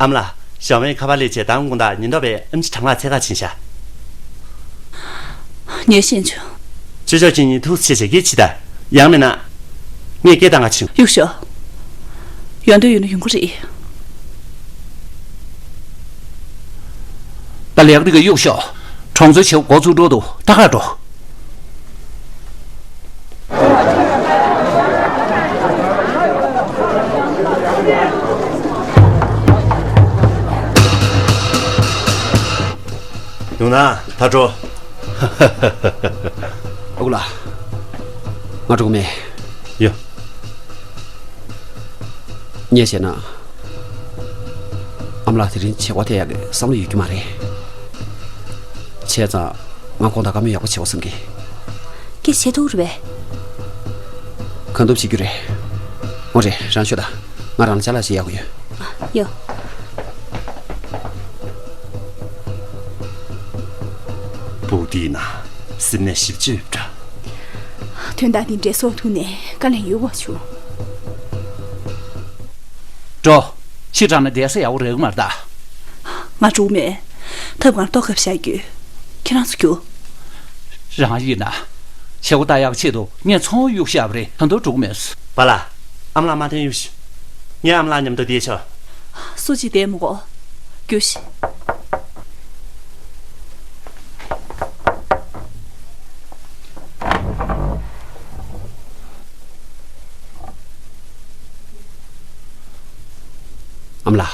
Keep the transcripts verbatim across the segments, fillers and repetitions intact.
ཨ་མ་ལགས། ཞང་བན་ཁ་པར་སླེབས་བྱས་མདང་དགོང་དག་ཉེན་རྟོག་པས་ཨེམ་ཆི་གྲང་ངར་འཚོལ་ག་ཕྱིན་ཤག་ངས་ཤེས་བྱུང་། ཅོ་ཅོ་ཁྱེད་གཉིས་ཐུགས་རྗེ་ཆེ་གི་ཕྱིས་ད། ཡང་མིན་ན། ངས་སྐད་བཏང་ག་ཕྱིན། གཡུག་ཞོག་ཡོང་འདོད་ཡོད་ན་ཡོང་གི་རེད། ད་ལེགས་འགྲིག་གི་གཡུག་ཞོག་གྲོང་ཚོའི་བྱེད་སྒོ་འགོ་བཙུགས་འགྲོ་འདུག་ད་ག་འགྲོ། ཡོང་ན་ད་འགྲོ། ཨ་ཁུ་ལགས། ང་འགྲོ་གི་མེད། ཡོ། ངས་བྱས་ན། ཨ་མ་ལགས་དེ་རིང་བྱེད་སྒོ་དེ་ཡག་གི་བསམ་བློ་ཡོད་རྒྱུ་མ་རེད། བྱས་ཙང་ང་དགོང་དག་བཀའ་མོལ་ཡག་པོ་བྱེད་དགོས་བསམ་གི། སྐད་ཆ་བྱེད་ཐུབ་རེད་པས། གང་ཐུབ་བྱེད་རྒྱུ་རེད། འོ་རེད། རང་ཤོད་ད། ང་རང་ལ་ཅ་ལག་ཞིག་གཡར་དགོས་ཡོད། ཡོ། སྦུག་འདིའི་ནང་སེམས་ནད་ཞིབ་བཅོས་འདྲ། དོན་དག་འདི་འདྲའི་སོར་ཐུག་ནས་དཀའ་ལས་ཡོད་པ་བྱུང་། འགྲོ། ཕྱི་དྲགས་ན་བསྡད་ས་ཡག་པོ་རག་གི་མ་རེད་ད། ང་འགྲོ་མེད། ཐབ་ཁང་ལྟོ་ཁབ་བཞག་རྒྱུ། ཁྱེད་རང་ཚོ་རྒྱུགས། རང་ཡིན་ན། བྱེད་སྒོ་ལྟ་ཡག་ཆེད་དུ་ངས་ཚོང་གཡུག་བཞག་པ་རེད། ད་དུང་འགྲོ་གི་མེད། པཱ་ལགས། ཨ་མ་ལགས་མ་འཐེན་གཡུག་ཞུ། ངས་ཨ་མ་ལགས་མཉམ་དུ་བསྡད་ཆོག་སུ་གཅིག་བསྡད་མི་དགོས། རྒྱུགས་ཤིག་ཨ་མ་ལགས།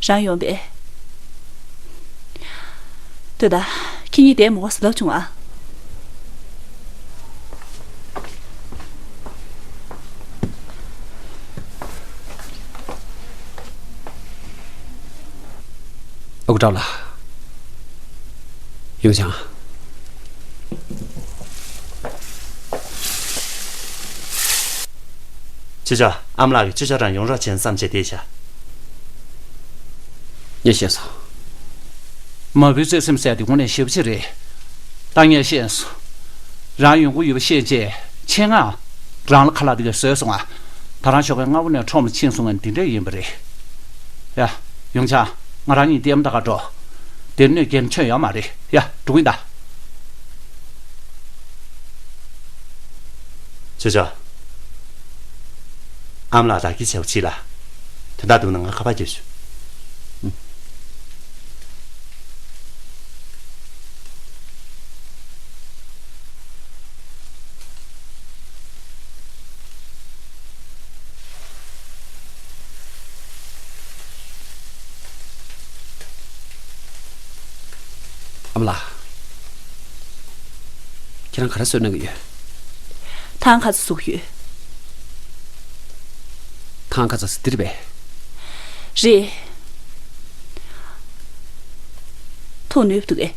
རང་ཡོང་པས། ལྟོས་ད། ཁྱེད་གཉིས་བསྡད་མི་དགོས་ཟེར་ལབ་བྱུང་ཨ། ཨ་ཁུ་ཀྲའོ་ལགས། ཡུང་ཆང་། ཅི་བྱ། ཨ་མ་ལགས་ཀྱིས་ཅི་བྱ་རང་ཡོང་རོགས་བྱེད་བསམ་བྱས་བསྡད་བཞག་ངས་ཤེས་སོང་། མ་བུའི་བརྩེ་སེམས་ཟེར་དེ་དངོས་གནས་ཞེ་པོ་ཅིག་རེད། ད་ངས་ཤེས་སོང་། རང་ཡོང་གི་ཡོད་པ་ཤེས་རྗེས་ཆེད་མངགས་རང་ལ་ཁ་ལག་དེ་ག་བཟོས་སོང་ང་། ད་རང་ཞོགས་ཀས་སྔ་པོ་ནས་ཁྲོམ་ལ་ཕྱིན་སོང་ང་འདི་འདྲས་ཡིན་པ་རེད། ཡ། ཡུང་ཆང་། ང་རང་གཉིས་ལྟད་མོ་ལྟ་ག་འགྲོ། དེར་གནོད་སྐྱེལ་ན་ཁྱོན་ཡོད་མ་རེད། ཡ། འགྲོ་གི་ཡིན་ད། ཅོ་ཅོ། ཨ་མ་ལགས་བདག་གིར་བྱའོ་ཕྱིས་ལ། དོན་དག་འདུག་ན་ང་ཁ་པར་རྒྱག་ཞུ། ཨ་མ་ལགས། ཁྱེད་རང་ག་རེ་བཟོས་གནང་གི་ཡོད། ཐང་ཁ་ཚ་བཟོ་གི་ཡོད། ཐང་ཁ་ཚ་ཟེར་འདི་རེད་པས། རེད། འཐུང་ནུས་པ་འདུག་གས།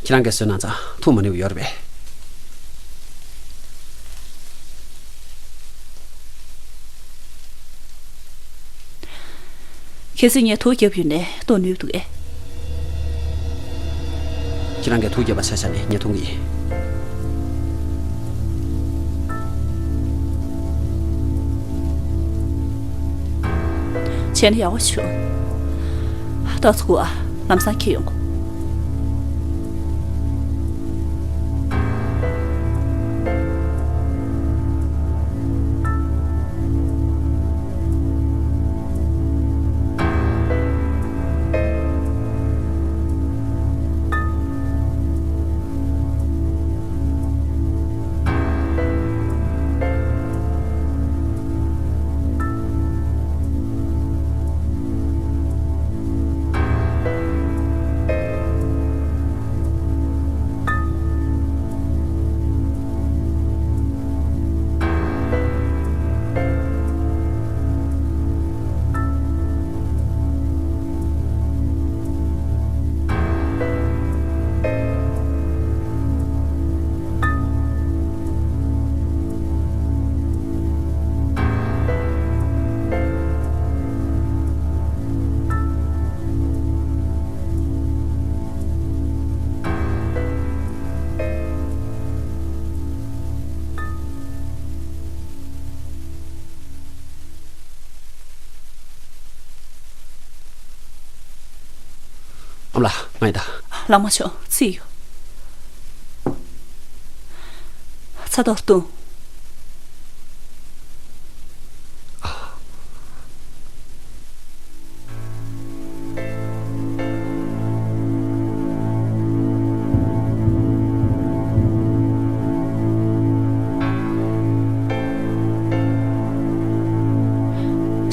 ཁྱེད་རང་གིས་བཟོས་གནང་ཙང་འཐུང་མ་ནུས་པ་ཡོད་རེད་པས། གལ་སྲིད་ངས་དུག་བརྒྱབ་ཡོད་ནའི་གཏོང་ནུས་འདུག་གས། ཁྱེད་རང་གིས་དུག་བརྒྱབ་པ་ཆ་བཞག་ནས་ངས་འཐུང་གི་ཡིན། བྱས་ན་ཡག་པོ་བྱུང་། ཏོག་ཙམ་སྒུག་ཨ། ལམ་སང་འཁྱེར་ཡོང་གོ། ཨ་མ་ལགས། ང་ཡིན་ད། ལགས་མ་ཆོག་ཚིག་ཡོད། ཚ་ཐོག་བཏུང་།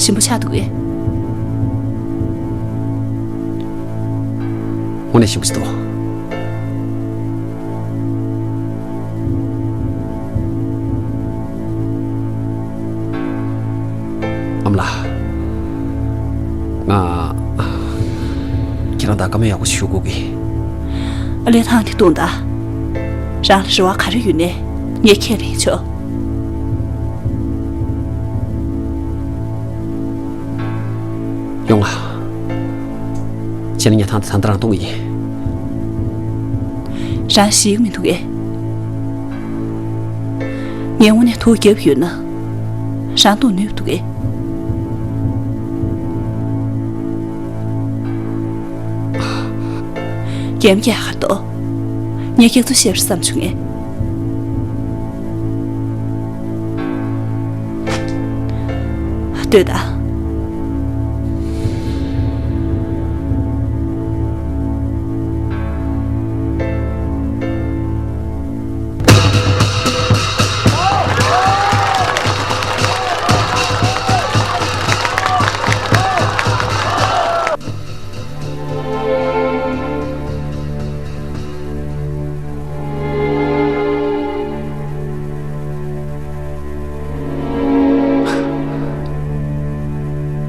ཞིམ་པོ་ཆགས་འདུག་གས། དངོས་གནས་ཞིམ་པོ་ཞིག་འདུག་ཨ་མ་ལགས། ང་ཁྱེད་རང་དང་བཀའ་མོལ་ཡག་པོ་ཞིག་ཞུ་དགོས་ཀི། ཨ་ལས་ཐང་དེ་བཏུང་ད། རང་ལ་རེ་བ་ག་རེ་ཡོད་ནའི་ངས་ཁས་ལེན་ཆོག་ཡོང་ང་། བྱས་ན་ངས་ཐང་དེ་ད་ལྟ་རང་བཏུང་གི་ཡིན། རང་ཞིག་མི་འདུག་གས། ངས་དངོས་གནས་དུག་བརྒྱབ་ཡོད་ན། རང་བཏུང་ནུས་འདུག་གས། རྒྱན་རྒྱག་གར་ཏོ། ངས་སྐྱག་རྫུན་བཤད་པར་བསམ་བྱུང་ངས། ལྟོས་དང་།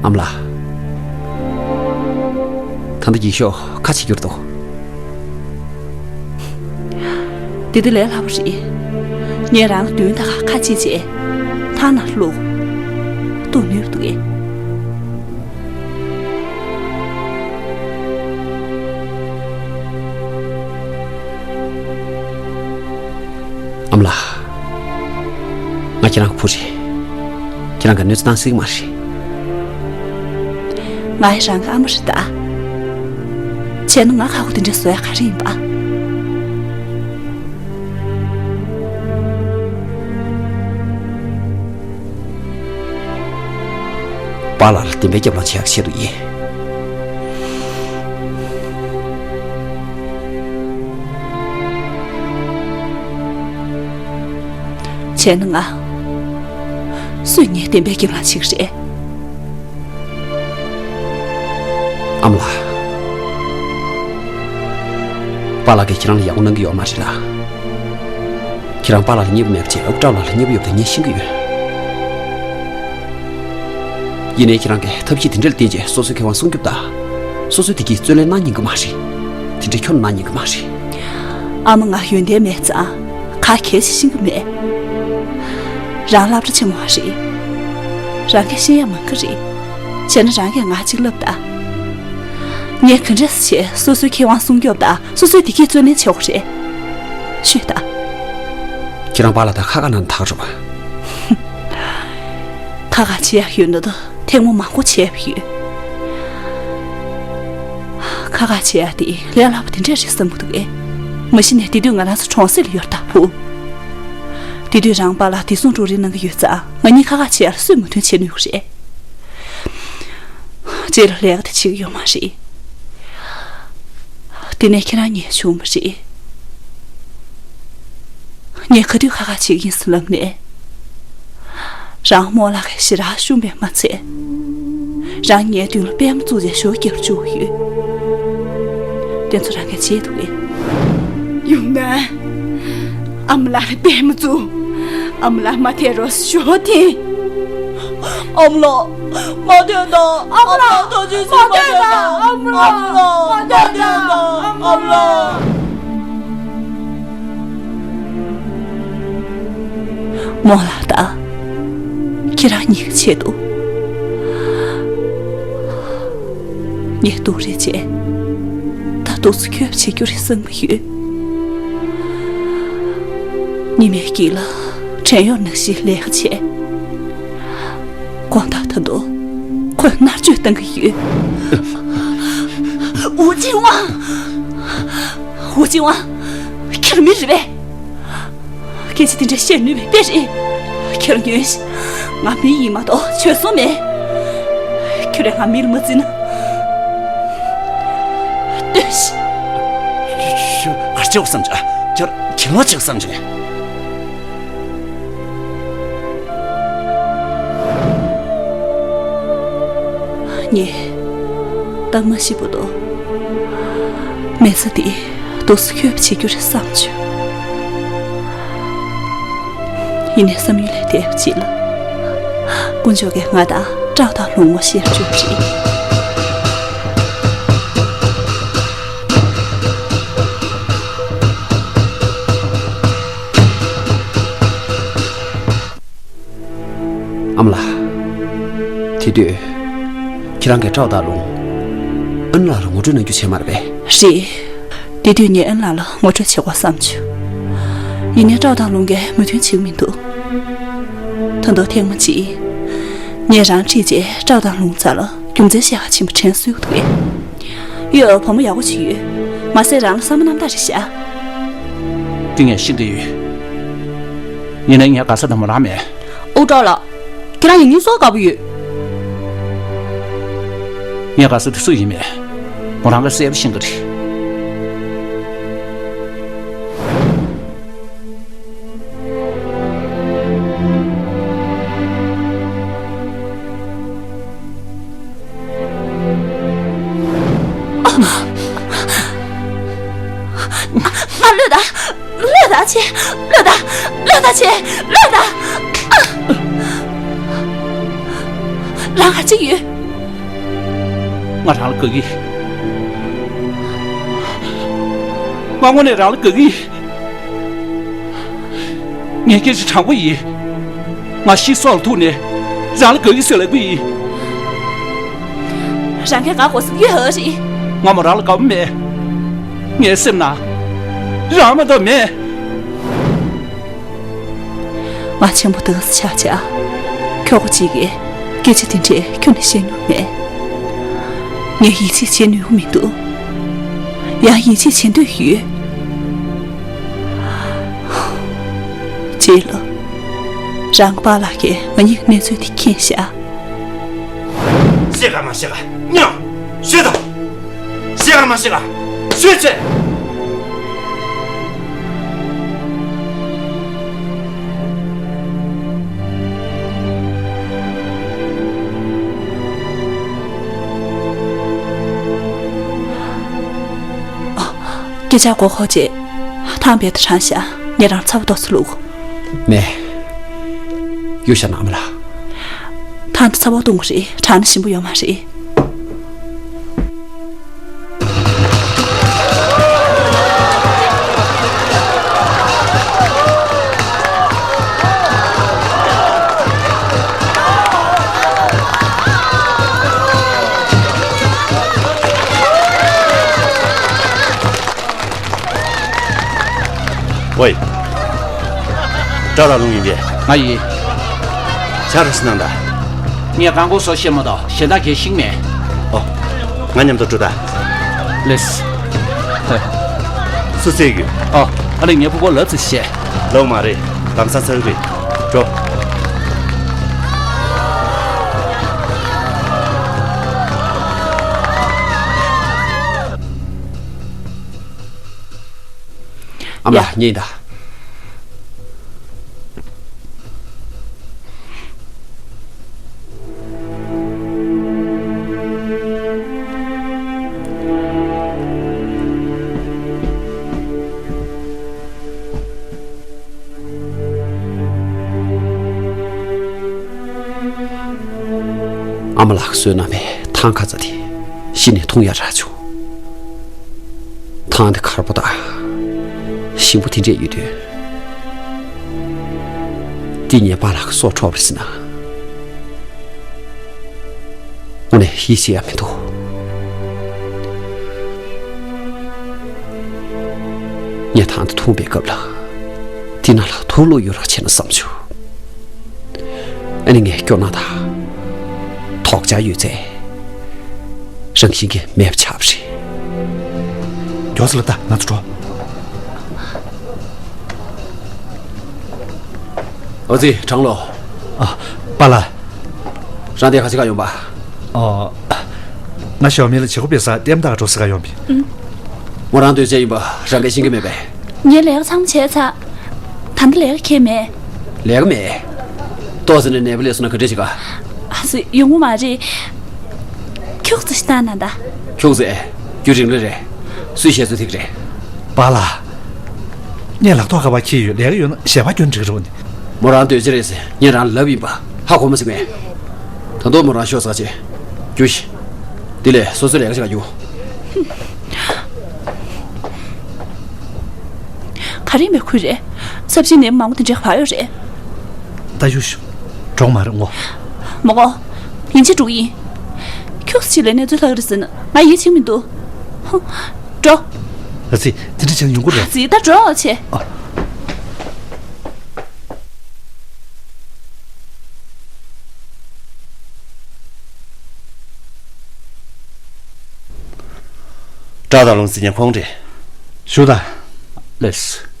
ཨ་མ་ལགས། ད་ལྟ་ཡིག་ཤོག་ཁ་ཕྱེ་རྒྱུར་འདུག་འདི་འདི་ལས་སླ་པོ་རེད། ངས་རང་ལ་མདུན་ད་ཁ་ཁ་ཕྱེ་བྱས། ཐང་ནང་བླུགས། བཏུང་ནུས་འདུག་གས། ཨ་མ་ལགས། ང་ཁྱེད་རང་གི་བུ་རེད། ཁྱེད་རང་ག་གནོད་འཚེ་བཏང་སྲིད་ཀྱི་མ་རེད། ང་ཡི་རང་གི་ཨ་མ་རེད་ད། བྱས་ན་ང་ཁག་པོ་དེ་འདྲ་བཟོ་ཡ་ག་རེ་ཡིན་པ། པཱ་ལགས་ལ་བདེན་པའི་རྒྱབ་ལངས་བྱེད་ཡག་ཆེད་དུ་ཡིན། བྱས་ན་ང་སུས་ངའི་བདེན་པའི་རྒྱབ་ལངས་བྱེད་ཀྱི་རེད། ཨ་མ་ལགས། པཱ་ལགས་ཀྱིས་ཁྱེད་རང་ལ་ཡག་པོ་གནང་གི་ཡོད་མ་རེད་ལ། ཁྱེད་རང་པཱ་ལགས་ལ་མཉེས་པོ་མེད་པ་བྱས་ཨ་ཁུ་ཀྲའོ་ལགས་ལ་མཉེས་པོ་ཡོད་པ་དེ་ངས་ཤེས་ཀྱི་ཡོད། ཡིན་ནའི་ཁྱེད་རང་གིས་ཐབས་ཤེས་དེ་འདྲ་ལ་བརྟེན་བྱས་སོ་སོའི་ཁེ་དབང་སྲུང་སྐྱོབ་དང་། སོ་སོའི་བདེ་སྐྱིད་རྩོད་ལེན་གནང་ཉན་གི་མ་རེད། དེ་འདྲའི་ཁྱོན་ནས་གནང་ཉན་གི་མ་རེད། ཨ་མ་ང་ཡོན་ཏན་མེད་ཙང་ག་གལ་ཆེ་ཤེས་ཀྱི་མེད། རང་སློབ་གྲྭ་ཆེན་མོ་བ་རེད། རང་གིས་ཤེས་ཡ་མང་གི་རེད། བྱས་ན་རང་གིས་ང་གཅིག་བསླབ་དང་། ངས་ག་འདྲས་བྱས་སོ་སོའི་ཁེ་དབང་སྲུང་སྐྱོབ་དང་སོ་སོའི་བདེ་སྐྱིད་རྩོད་ལེན་བྱེད་དགོས་རེད། ཤོད་དང་། ཁྱེད་རང་པཱ་ལགས་དང་ཁ་ཁ་ནང་ཐག་རོབ། ཁ་ཁ་བྱེད་ཡ་ཡོད་ན་ད་ཐེངས་མ་མང་པོ་བྱས་པ་ཡོད། ཁ་ཁ་བྱེད་ཡ་དེ་ལས་སླ་པོ་དེ་འདྲས་རེད་བསམ་གི་འདུག་གས། མ་གཞི་ནས་དེ་དུས་ང་རང་ཚོ་གྲོང་གསེབ་ལ་ཡོད་རེད་ད་བུ། དེ་དུས་རང་པཱ་ལགས་བདེ་སྲུང་ཀྲུའུ་རེན་གནང་གི་ཡོད་ཙང་ང་གཉིས་ཁ་ཁ་བྱེད་ཡ་ལ་སུས་མོས་མཐུན་བྱེད་ནུས་གི་རེད། རྗེས་ལ་ལས་ཀ་དེ་བྱེད་ཀྱི་ཡོད་མ་རེད། དེ་ནས་ཁྱེད་རང་ཉལ་བྱུང་བ་རེད། ངས་ག་དུས་ཁ་ཁ་བྱེད་ཀྱི་ཡིན་ཟེར་ལབ་ནས། རང་རྨོ་ལགས་ཀྱིས་ཞེ་དྲག་བཤུམས་པས་མ་ཚད། རང་ངའི་མདུན་ལ་པད་མ་བཙུགས་བྱས་ཞོ་བརྒྱབ་བཅུག་ཡོད། དེ་ཚོ་རང་གིས་བརྗེད་འདུག་གས། ཡུང་ནན། ཨ་མ་ལགས་ལ་པད་མ་བཙུགས། ཨ་མ་ལགས་མ་ཐད་རོགས་ཞོ་འཐེན། ཨ་མ་ལགས། མ་ཐད་དང་། ཨ་མ་ལགས། ཐག་ཆོད་ཟིན་མ་ཐད་དང་། ཨ་མ་ལགས། མ་ཐད་དང་། ཨ་མ་ལགས། རྨོ་ལགས་དང་། ཁྱེད་རང་གཉིས་ཀྱི་ཆེད་དུ། ངས་སྡུག་རུས་བྱས། ད་སྡུག་ཚུ་ཁྱོན་བྱེད་རྒྱུ་རེད་བསམ་གྱི་ཡོད། ཉི་མའི་དཀྱིལ་ལ་བྲན་གཡོག་ནང་བཞིན་ལས་ཀ་བྱས། དགོང་དག་ད་དུང་ཁོས་མནར་གཅོད་བཏང་གི་ཡོད། ཝུ་ཅིན་ཝང་། ཝུ་ཅིན་ཝང་། ཁྱེད་མི་རེད་པས། སྐད་ཆ་དེ་འདྲ་བཤད་ནུས་པའི་དཔེ་རེད། ཁྱེད་ཉོན་ཞིག་ང་མི་ཡིན་མ་གཏོགས་བྱོལ་སོང་མེད། ཁྱོད་རང་ང་མི་ལ་མ་བརྩིས་ན། ལྟོས་ཤིག་ག་རེ་བྱེད་དགོས་བསམ་བྱུང་། ཁྱོད་ཁྱེད་ལོག་བྱེད་དགོས་བསམ་བྱུང་། ངས་ད་མ་ཤི་བར་དུ། མེ་བཙའ་འདི་འདུག་སེ་འཁྱོལ་བ་བྱེད་རྒྱུ་རེད་བསམ་བྱུང་། ཡིན་ནའི་བསམ་ཡུལ་ལས་འདས་པ་ཅིག་ལ། དཀོན་མཆོག་གིས་ང་དང་ཀྲའོ་དང་ལུང་ངོ་ཤེས་བཅུག་པ་རེད། ཨ་མ་ལགས། དེ་དུས་ཁྱེད་རང་གིས་ཀྲའོ་དང་ལུང་ཨན་ལགས་ལ་ངོ་སྤྲོད་གནང་རྒྱུ་བྱས་མ་རེད་པས། རེད། དེ་དུས་ངས་ཨན་ལགས་ལ་ངོ་སྤྲོད་བྱེད་དགོས་བསམ་བྱུང་། ཡིན་ནའི་ཀྲའོ་དང་ལུང་གིས་མོས་མཐུན་བྱེད་ཀྱི་མི་འདུག་ད་དུང་ཐེངས་མ་གཅིག་ངས་རང་ཁྲིད་བྱས་ཀྲའོ་དང་ལུང་རྩ་ལ་རྒྱུ་མཚན་བཤད་ག་ཕྱིན་པ་དྲན་གསོས་འདུག་གས། ཡོད། བུ་མོ་ཡག་པོ་ཅིག་ཡོད། མ་ཟད་རང་ལ་བསམ་པ་རྣམ་དག་རེད་ཤག་དེ་ངས་ཤེས་ཀྱི་ཡོད། ཡིན་ནའི་ངའི་དགའ་ས་དེ་མོ་རང་མེད། ཨོ་ཀྲའོ་ལགས། ཁྱེད་རང་ཡིན་ངེས་སོ་དགའ་པོ་ཡོད། ངའི་དགའ་ས་དེ་སུ་ཡིན་མེད། མོ་རང་གིས་གསལ་པོ་ཤེས་ཀྱི་རེད། ང་བློས་བཏང་། བློས་བཏང་བྱས། བློས་བཏང་། བློས་བཏང་བྱས། བློས་བཏང་། རང་ག་ཅིག་ཡོད། ང་རང་ལ་དགའ་གི། ང་དངོས་གནས་རང་ལ་དགའ་གི། ངས་སྐད་ཆ་དྲང་པོ་ཡིན། ང་ཤི་སྲོག་ལ་ཐུག་ནས་རང་ལ་དགའ་གི་ཟེར་ལབ་གི་ཡིན། རང་གིས་དགའ་དགོས་སྲིད་ཡོད་རེད། ང་མོ་རང་ལ་དགའ་པོ་མེད། ངའི་སེམས་ན་རང་མ་གཏོགས་མེད། ང་ཆེན་པོ་དགའ་ས་ཆགས་ཆགས། ཁྱོ་ག་གཅིག་གིས་སྐད་ཆ་དེ་འདྲས་ཁྱོན་ནས་བཤད་མྱོང་མེད། ངས་ཡིད་ཆེས་བྱེད་ནུས་པ་མི་འདུག་ཡང་ཡིད་ཆེས་བྱེད་འདོད་ཡོད། རྗེས་ལ། རང་གི་པཱ་ལགས་ཀྱིས་ང་གཉིས་ཀྱི་གནས་ཚུལ་དེ་མཁྱེན་ཤག་ཤེས་ག་མ་ཤེས་ག་སྙམ། ཤོད་དང་། ཤེས་ག་མ་ཤེས་ག་ཤོད་ཅེས། སྐད་ཆ་མགོ་འཁོར་རྗེས། ཐང་རྦད་དེ་གྲང་ཤག་ངས་རང་ཚ་བོ་ཏོག་ཙམ་བླུགས། མེད། གཡུག་བཞག་ན་ཨ་མ་ལགས། ཐང་འདི་ཚ་བོ་གཏོང་གི་རེད། གྲང་ན་ཞིམ་པོ་ཡོད་མ་རེད། ཝེ། ཀྲའོ་དང་ལུང་ཡིན་པས། ང་ཡིན། ཕྱག་རོགས་ཤིག་གནང་དང་། ངས་རྐང་འཁོར་བཟོ་ཤེས་མ་གཏོགས་གཞན་དག་གས་ཤེས་མེད། ཨོ། ང་མཉམ་དུ་འགྲོ་དང་། ལེས། སུ་བཙལ་ཡོད། ཨོ། ཨ་ལེ་ངའི་ཕུ་བོ་ལབ་ཙམ་བྱས། ལོག་མ་རེད། ལམ་སང་ཚར་གི་རེད། འགྲོ། ཨ་མ་ལགས། ཡ། ཉན་དང་། ཨ་མ་ལགས་ཀྱིས་བཟོས་གནང་བའི་ཐང་ཁ་ཚ་དེ་གཞི་ནས་འཐུང་ཡག་རག་བྱུང་། ཐང་དེ་དཀར་པོ་དང་ཞིམ་པོ་དེ་འདྲས་ཡོད་དུས། འདི་ངའི་པཱ་ལགས་ཀྱི་སྲོག་འཕྲོག་པ་རེད་ཟེར་ན། དངོས་གནས་ཡིད་ཆེས་ཡ་མི་འདུག་ངས་ཐང་དེ་འཐུང་པའི་སྐབས་ལ། དེ་ནང་ལ་དུག་བླུགས་ཡོད་རོགས་བྱས་ན་བསམ་བྱུང་། ཨ་ནི་ངས་སྐྱོ་སྣང་དང་དོགས་འཆར་ཡོད་ཚད་རང་བཞིན་གྱིས་མེད་པ་ཆགས་པ་རེད། ཨོ་ཙི་ལ་ལྟ། ང་ཚོ་འགྲོ། ཨོ་ཙི། གྲང་ལོ། ཨ། པཱ་ལགས། རང་དེ་ག་ཅི་ག་ཡོང་པ། ཨོ། ང་ཞའོ་མིང་ལ་བྱེད་སྒོ་སྤེལ་ས་ལྟད་མོ་ལྟ་ག་འགྲོ་ཟེར་ག་ཡོང་པ་ཡིན། ཨུམ། མོ་རང་འདོད་བྱེད་ཡིན་པ་རང་གིས་ཤེས་ཀྱི་མེད་པས། ངས་ལས་ཀ་ཚང་མ་བྱས་ཚར། ད་ལྟ་ལས་ཀ་ཁེལ་མེད། ལས་ཀ་མེད། ཏོག་ཙམ་ནས་ནད་པ་སླེབས་སོང་ན་ག་འདྲ་བྱེད་ག། ཨ་ཙི། ཡོང་གི་མ་རེད། ཁྱུག་ཙམ་ཞིག་བཏང་ན་ད། ཁྱུག་ཙམ། རྒྱུན་རིང་ལ་རེད། སུས་བཤད་ཚོད་ཐིག་རེད། པཱ་ལགས། ངས་ལག་ཐོག་ཁ་པར་འཁྱེར་ཡོད། ལས་ཀ་ཡོད་ན་ཞལ་པར་སྐྱོན་འགྲིག་རོགས་ནི། མོ་རང་འདོད་ཅི་རེད་ཟེར་ངས་རང་ལབ་ཡིན་པ་ཧ་གོ་མ་སོང་ངས། ད་དུང་མོ་རང་ཤོག་ཟ་ཆེ། རྒྱུ་ཞིག་དེ་ལས་སོ་སོའི་ལས་ཀ་བྱེད་ག་རྒྱུ། ག་རེ་མེད་ཁུལ་རེད། ཚབས་ཆེན་ནད་མང་པོ་དེ་འདྲའི་བར་ཡོད་རེད། ད་ཡུ་ཤུ། གྲོགས་མ་རེད་ངོ་། མོ་གོ། ཡིན་གཅིག་འགྲོ་གི་ཡིན། ཁྱོད་ཅིག་ལས་གནས་ཚུལ་ལྷག་རེད་ཟེར་ན་ང་ཡིད་ཆེས་མི་འདུག་ཧུ། འགྲོ། ཨ་ཙི། དེ་འདྲ་བྱས་ན་ཡོང་གི་རེད། ཙི། ད་འགྲོ་བྱེད། ཨ། བཀྲ་དང་ལུང་ཟེར་མཁན་ཁོང་རེད། ཞུ་དང་། ལེས།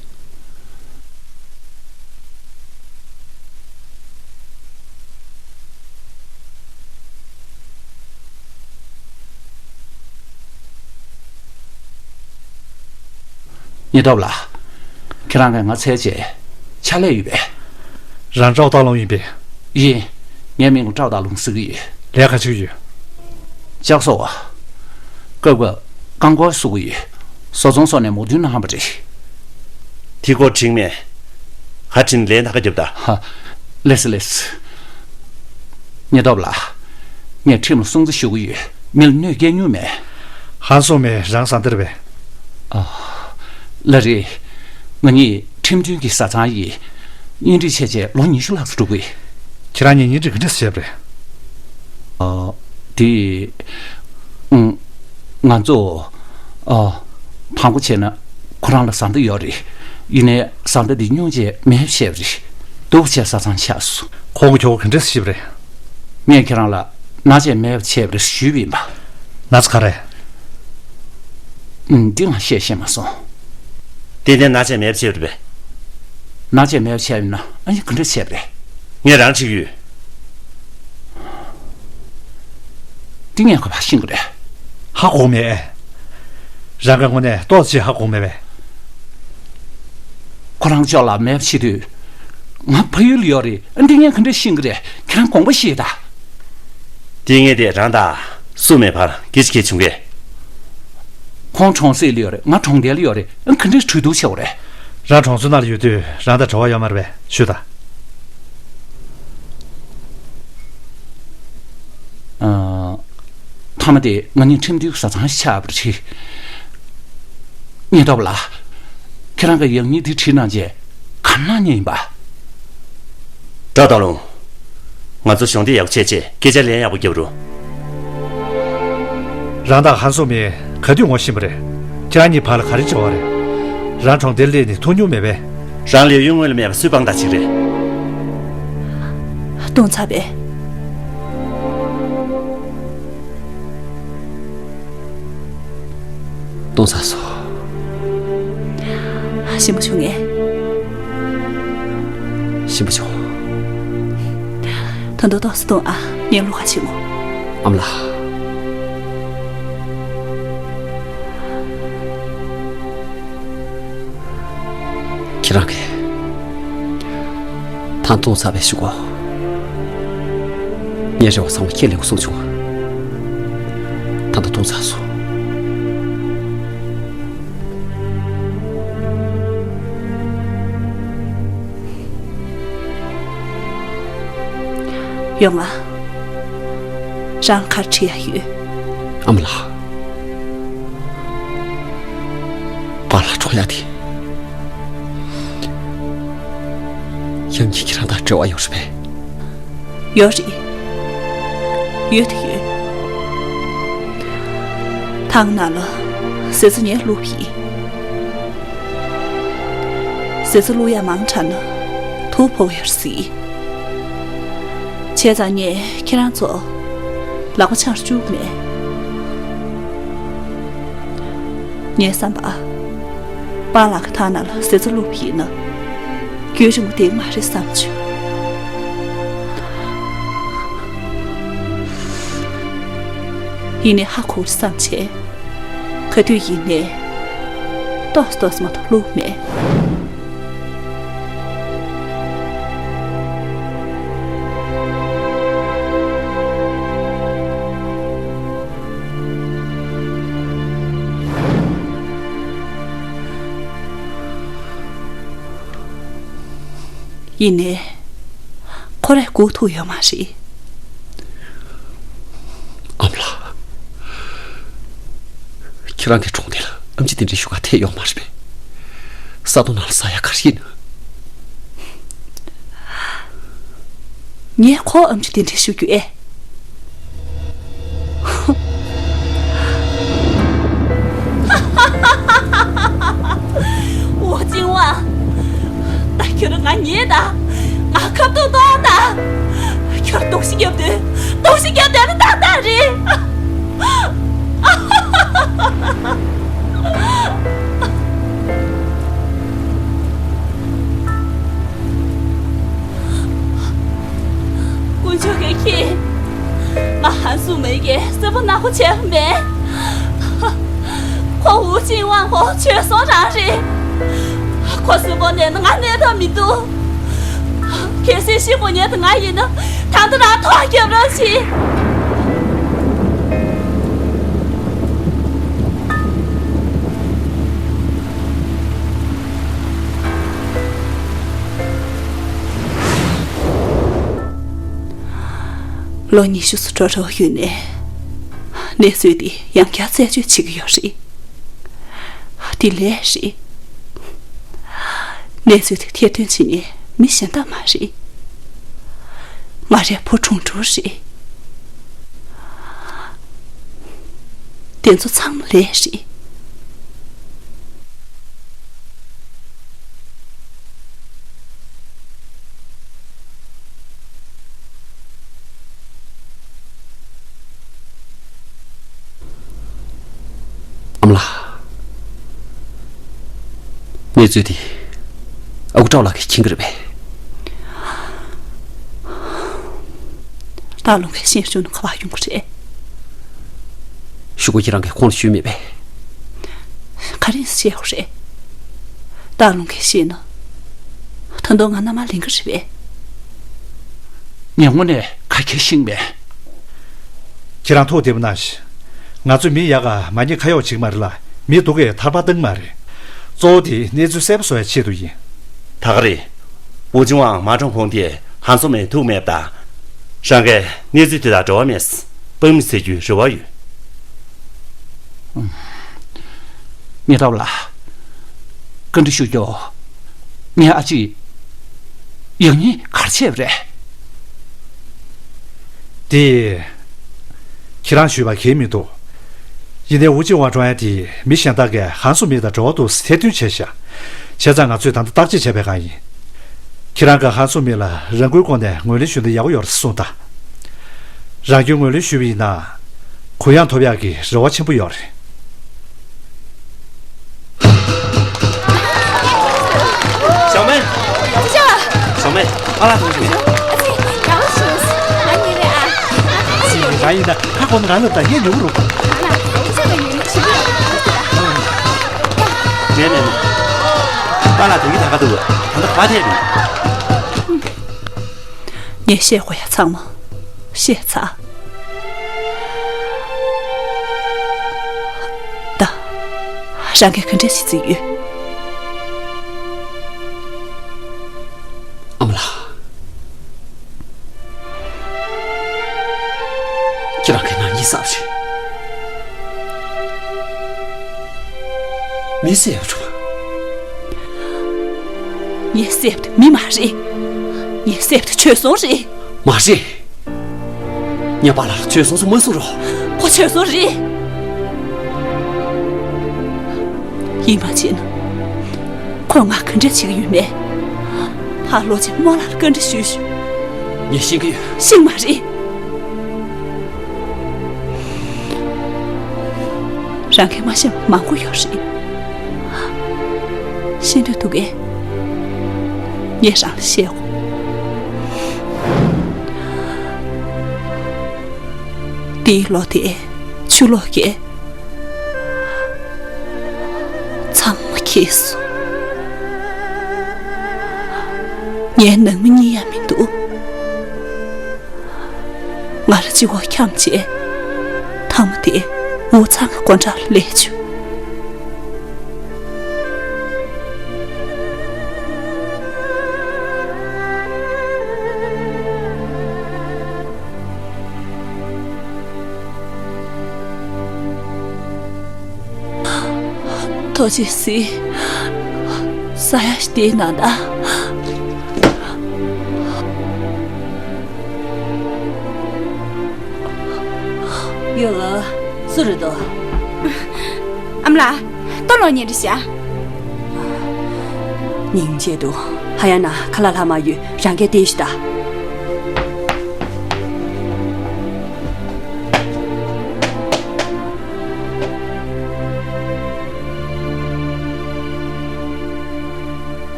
ཉེ་སྟོབས་ལགས། ཁྱེད་རང་གིས་ང་འཚོལ་བྱས་ཕྱག་ལས་ཡོད་པས། རང་ཀྲའོ་ཏའོ་ལུང་ཡིན་པས། ཡིན། ངའི་མིང་ལ་ཀྲའོ་ཏའོ་ལུང་ཟེར་གྱི་ཡོད། ལས་ག་བྱེད་ཀྱི་ཡོད། ལྕགས་བཟོ་བ། སྐབས་འགའ་རྐང་འཁོར་བཟོ་གི་ཡོད། བཟོ་ཚོང་སོགས་ནས་མོ་ཐུན་གནང་བ་རེད། དེ་སྐོར་དྲིས་མེད། ག་དྲིས་ནས་ལན་ད་ག་རྒྱབ་ད། ཧ། ལེས་ལེས། ཉེ་སྟོབས་ལགས། ངས་ཁྲིམས་ལ་སྲུང་བརྩི་ཞུ་གི་ཡོད། མི་ལ་གནོད་སྐྱེལ་མྱོང་མེད། ཧང་སངས་མེད། རང་བཟང་དེ་རེད་པས། ཨ། ལགས་རེད། ང་གཉིས་ཁྲིམས་མཐུན་གྱི་བཟའ་ཚང་ཡིན། གཉེན་སྒྲིག་བྱས་རྗེས་ལོ་ཉི་ཤུ་ལྷག་ཙམ་འགྲོ་གི། ཁྱེད་རང་གཉིས་གཉེན་སྒྲིག་ག་འདྲས་བྱས་པ་རེད། ཨ། དེ། ཨང་། ང་ཚོ། ཨ། དང་པོ་བྱས་ན་ཁོ་རང་ལ་བཟའ་ཟླ་ཡོད་རེད། ཡིན་ནའི་བཟའ་ཟླ་དེ་སྙུང་རྗེས་མེད་བྱས་པ་རེད། སྡུག་པོ་བྱས་བཟའ་ཚང་ཆགས་སོང་། ཁོང་གི་ཁྱོ་ག་ག་འདྲས་ཤི་བ་རེད། ངས་ཁྱེད་རང་ལ་མནའ་བཅད་མེད་པ་བྱས་པ་རེད་ཞུས་པ་ཡིན་པ། མནའ་ཚ་ག་རེ། ཨུམ། འདི་ང་བཤད་ཤེས་མ་སོང་། ཏན་ཏན་མནའ་བཅད་མེད་པ་བྱས་པ་རེད་པས། མནའ་བཅད་མེད་པ་བྱས་ཡིན་ན་ཨ་ནི་ག་འདྲས་བྱས་པ་རེད། ངས་རང་འཁྲིད་ཀྱི་ཡོད། འདི་ངས་ག་པར་ཤེས་ཀྱི་རེད། ཧ་གོ་མེད། རང་གི་ངོ་ནས་ཏོག་ཙམ་ཧ་གོ་མེད་པས། ཁོ་རང་ཅོག་ལ་མེད་པ་བྱེད་དུས། ང་ཕ་ཡུལ་ལ་ཡོད་རེད། འདི་ངས་ག་འདྲས་ཤེས་ཀྱི་རེད། ཁྱེད་རང་དགོངས་པ་བཞེས་དང་། འདི་ངས་དེ་རང་དང་སུ་མེད་བར་གེ་ཅི་གེ་བྱུང་གས། ཁོང་གྲོང་གསེབ་ལ་ཡོད་རེད། ང་གྲོང་རྡལ་ལ་ཡོད་རེད། ག་འདྲས་གྲོས་བསྡུར་བྱེད་དགོས་རེད། རང་གྲོང་ཚོའི་ནང་ལ་ཡོད་དུས་རང་དང་འབྲེལ་བ་ཡོད་མ་རེད་པས། ཞུས་དང་། ཨ། མཐའ་མ་དེ་ང་གཉིས་ཁྲིམས་མཐུན་བཟའ་ཚང་ཞིག་ཆགས་པ་རེད། ཉེ་སྟོབས་ལགས། ཁྱེད་རང་གིས་ཡང་སྙིང་འདི་བྲིས་གནང་རྗེས་ག་རེ་གནང་མཁན་ཡིན་པ། བཀྲ་དང་ལུང་། ང་ཚོ་གཞོགས་འདེགས་ཡག་པོ་བྱས་རྗེས་སྐད་ཆ་ལན་ཡག་པོ་རྒྱབ་རོགས། རང་དང་ཧན་སོ་མི་ག་དུས་ངོ་ཤེས་པ་རེད། ཁྱེད་རང་གཉིས་བར་ལ་ག་རེ་འབྲེལ་བ་རེད། རང་གྲོང་སྡེར་སླེབས་ནས་ཐུག་མྱོང་མེད་པས། རང་ལས་ཡུན་སྔོན་ལ་མེད་པ་སུས་དཔང་རྟགས་བྱེད་ཀྱི་རེད། སྟོང་ཚ་པས། སྟོང་ཚ་སོ། ཞིམ་པོ་བྱུང་ངས། ཞིམ་པོ་བྱུང་། ད་དུང་ཏོག་ཙམ་འཐུང་ཨ། ངས་ལོག་ག་ཕྱིན་ངོ་། ཨ་མ་ལགས། ཁྱེད་རང་གིས་ད་སྟོང་ཚ་པས་ཞུ་གོ། ངས་རེ་བ་ཚང་མ་ཁས་ལེན་དགོས་བསམ་བྱུང་། ད་ལྟ་སྟོང་ཚ་སོང་། ཡོང་ང་། རང་གར་ཁྲིད་ཡ་ཡོད། ཨ་མ་ལགས། པཱ་ལགས་གྲོངས་ཡ་དེ། ཡང་སྙིང་ཁྱེད་རང་དང་འབྲེལ་བ་ཡོད་རེད་པས། ཡོད་རེད། ཡོད་དེ་ཡོད། ཐང་ནང་ལ་ཟས་ཚོ་ངས་བླུགས་ཡིན། ཟས་ཚོ་བླུགས་ཡ་མང་དྲགས་ན་དུག་ཕོག་ཡོད་སྲིད། བྱས་ཙང་ངས་ཁྱེད་རང་ཚོ་ལག་པ་འཆང་བཅུག་མེད། ངའི་བསམ་པར། པཱ་ལགས་ཀྱི་ཐང་ནང་ལ་ཟས་ཚོ་བླུགས་པ་ཡིན་ན། རྒྱུན་རིང་པོ་བསྡད་ཀྱི་མ་རེད་བསམ་བྱུང་། ཡིན་ནའི་ཧ་གོ་བསམ་བྱས། ག་དུས་ཡིན་ནའི། ཏོག་ཙམ་ཏོག་ཙམ་མ་གཏོགས་བླུགས་མེད། ཡིན་ནའི། ཁོ་རང་སྒུག་ཐུབ་ཡོད་མ་རེད། ཨ་མ་ལགས། ཁྱེད་རང་གི་གྲོང་སྡེ་ལ་ཨེམ་ཆི་གདན་འདྲེན་ཞུ་ག་ཐད་ཡོད་མ་རེད་པས། ས་སྟོང་ནང་ལ་ཟ་ཡག་ག་རེ་ཡིན། ངས་ཁོ་ཨེམ་ཆི་གདན་འདྲེན་ཞུ་རྒྱུ་ཨེ། ཝུའུ་ཅིན་ཝང་། ད་ཁྱོད་ང་ཉེས་ད། ང་ཁ་ཐུག་གཏོང་ད། ཁྱོད་སྡུག་ཤི་རྒྱབ་དུས་སྡུག་ཤི་རྒྱབ་དུས་ནི་ཏག་ཏག་རེད། དཀོན་མཆོག་གིས་ཁྱེད། ང་ཧན་སུ་མེ་གིས་གསོན་པོ་ནག་པོ་བྱས་པ་མེད། ཁོ་ཝུའུ་ཅིན་ཝང་ཁོ་བྱོལ་སོང་རང་རེད། ཁོ་གསོན་པོ་གནས་ན་ང་གནས་ཐབས་མི་འདུག་གལ་སྲིད་ཤི་དགོས་ཉེན་དུ་ང་ཡིན་ན་ད་ལྟ་རང་ཐོག་རྒྱབ་རོགས་གྱིས། ལོ་ཉི་ཤུ་ཙམ་འགྲོ་འགྲོ་ཡོད་ནས། གནས་ཚུལ་འདི་ཡང་བསྐྱར་རྩད་གཅོད་བྱེད་ཀྱི་ཡོད་རེད། འདི་ལས་རེད། གནས་ཚུལ་དེ་ཐེར་འདོན་བྱེད་མཁན་མི་གཞན་དག་མ་རེད། ང་རའི་བུ་དྲུང་དྲུང་རེད། དེ་ཚོ་ཚང་མ་ལས་རེད། ཨ་མ་ལགས། གནས་ཚུལ་དེ་ཨ་ཁུ་ཀྲའོ་ལགས་ཀྱིས་མཁྱེན་གྱི་རེད་པས། སྟག་ལུང་གི་ཤེས་ཞུ་ནི་ག་པར་ཡོང་གི་རེད། ཞུ་སྒོ་ཁྱེད་རང་གིས་ཁོང་ལ་ཞུས་མེད་པས། ག་རེ་བཤད་དགོས་རེད། སྟག་ལུང་གིས་ཤེས་ན། ད་དུང་ང་མནའ་མ་ལེན་གྱི་རེད་པས། ངས་དངོས་གནས་ག་གེ་ཤེས་མེད། ཁྱེད་རང་ཐུགས་བདེ་པོ་གནང་ཞིག་ང་ཚོས་མི་ཡག་ག་མ་ཉེས་ཁ་གཡོག་བྱེད་ཀྱི་མ་རེད་ལ། མི་སྡུག་གས་ཐར་པ་བཏང་གི་མ་རེད། གཙོ་བོ་དེ་གནས་ཚུལ་གསལ་པོ་བཟོ་བའི་ཆེད་དུ་ཡིན། ད་ག་རེད། ཝུ་ཅིན་ཝང་མ་གྲོངས་གོང་དེ་ཧན་སུ་མེ་ཐུག་མེད་པ་དང་། རང་གིས་གནས་ཚུལ་དེ་དང་འབྲེལ་བ་མེད། དཔང་མི་བྱེད་རྒྱུའི་རེ་བ་ཡོད། ཉེ་འདབས་ལ་བཀའ་འདྲི་ཞུ་རྒྱུ། ངའི་ཨ་ཅེ་ཡང་སྙིང་ག་རེ་བྱས་པ་རེད། དེ། ཁྱེད་རང་ཞུས་པ་གལ་མི་འདུག་ཡིན་ནའི་ཝུ་ཅིན་ཝང་གྲོངས་ཡ་དེ་མི་གཞན་དག་གིས་ཧན་སུ་མེ་དང་འབྲེལ་བ་འདུག་ཟེར་ཐེར་འདོན་བྱས་ཤག་བྱས་ཙང་ང་ཚོས་ད་ལྟ་བརྟག་དཔྱད་བྱས་པའི་སྒང་ཡིན། ཁྱེད་རང་གིས་ཧན་སུ་མེ་ལ་རང་འགུལ་སྒོ་ནས་ངོས་ལེན་ཞུས་ན་ཡག་པོ་ཡོད་རེད་གསུངས་དང་། རང་སྐྱོན་ངོས་ལེན་ཞུས་པ་ཡིན་ན། གུ་ཡངས་ཐོབ་ཡག་གི་རེ་བ་ཆེན་པོ་ཡོད་རེད། ཞའོ་མེ། ཞའོ་མེ། ཨ་ལགས་དང་ཞུ། ཨ་ཙི། དགའ་པོ་བྱུང་། ང་ཉིད་རེད་ཨ། ང་ཐང་ཆད་ཡོད། ང་ཡིན་ན་ཁ་གོ་ན་རང་ལབ་དང་ངས་ཉོ་གི་རུ། ང་ལ་ཨ་ཙི་ལ་ཉོ་ནི་བྱེད་ཀྱི་ཡོད། མེད་མེད་མེད། ཨ་ལགས་དེ་གི་ད་ག་འདུག་ད་ལྟ་ག་བལྟས་རེད། ངས་བཤད་དགོས་ཡ་ཚང་མ་བཤད་ཚར། ད། རང་གིས་ག་འདྲ་བྱེད་རྩིས་ཡོད། ཨ་མ་ལགས། ཁྱེད་རང་གི་ནང་ཉིད་གསར་རེད། མི་བསད་པ་རེད་པ། ངས་བསད་པ་དེ་མི་མ་རེད། ངས་བསད་པ་དེ་བྱོལ་སོང་རེད། མ་རེད། ངས་པཱ་ལགས་ལ་བྱོལ་སོང་ཟེར་མ་གསུངས་རོགས། ཁོ་བྱོལ་སོང་རེད། ཡིད་མ་ཆེས་ན། ཁོས་ང་ག་འདྲ་བྱེད་ཀྱི་ཡོད་མེད། ཕར་ལོག་བྱས་རྨོ་ལགས་ལ་བཀའ་འདྲི་ཞུས་ཤིག་ངས་ཤེས་ཀྱི་ཡོད། ཤེས་མ་རེད། རང་གིས་མ་ཤེས་པ་མང་པོ་ཡོད་རེད། ཤེས་འདོད་འདུག་གས། ངས་རང་ལ་བཤད་དགོས། འདིའི་ལོ་དེ་ཆུ་ལོག་གིས་ཚང་མ་འཁྱེར་སོང་། ངའི་ནང་མི་གཉིས་ཡང་མི་འདུག། ང་རང་གཅིག་པོ་འཁྱམས་བྱས། ཐང་མ་དེ་འུ་ཚང་གི་སྒོ་འགྲམ་ལ་སླེབས་བྱུང་། ཐུགས་རྗེ་གཟིགས། ས་ཡ་ཞིག་དེའི་ནང་ད། ཡོ་ལ། སུ་རེད་དོ། ཨ་མ་ལགས། ལྟོ་ལོག་ཉེ་རེ་བྱ། སྙིང་རྗེ་འདུག། ཧ་ཡ་ན་ཁ་ལག་ལྷག་མ་ཡོད། རང་གིས་བལྟས་ཤོག་ད།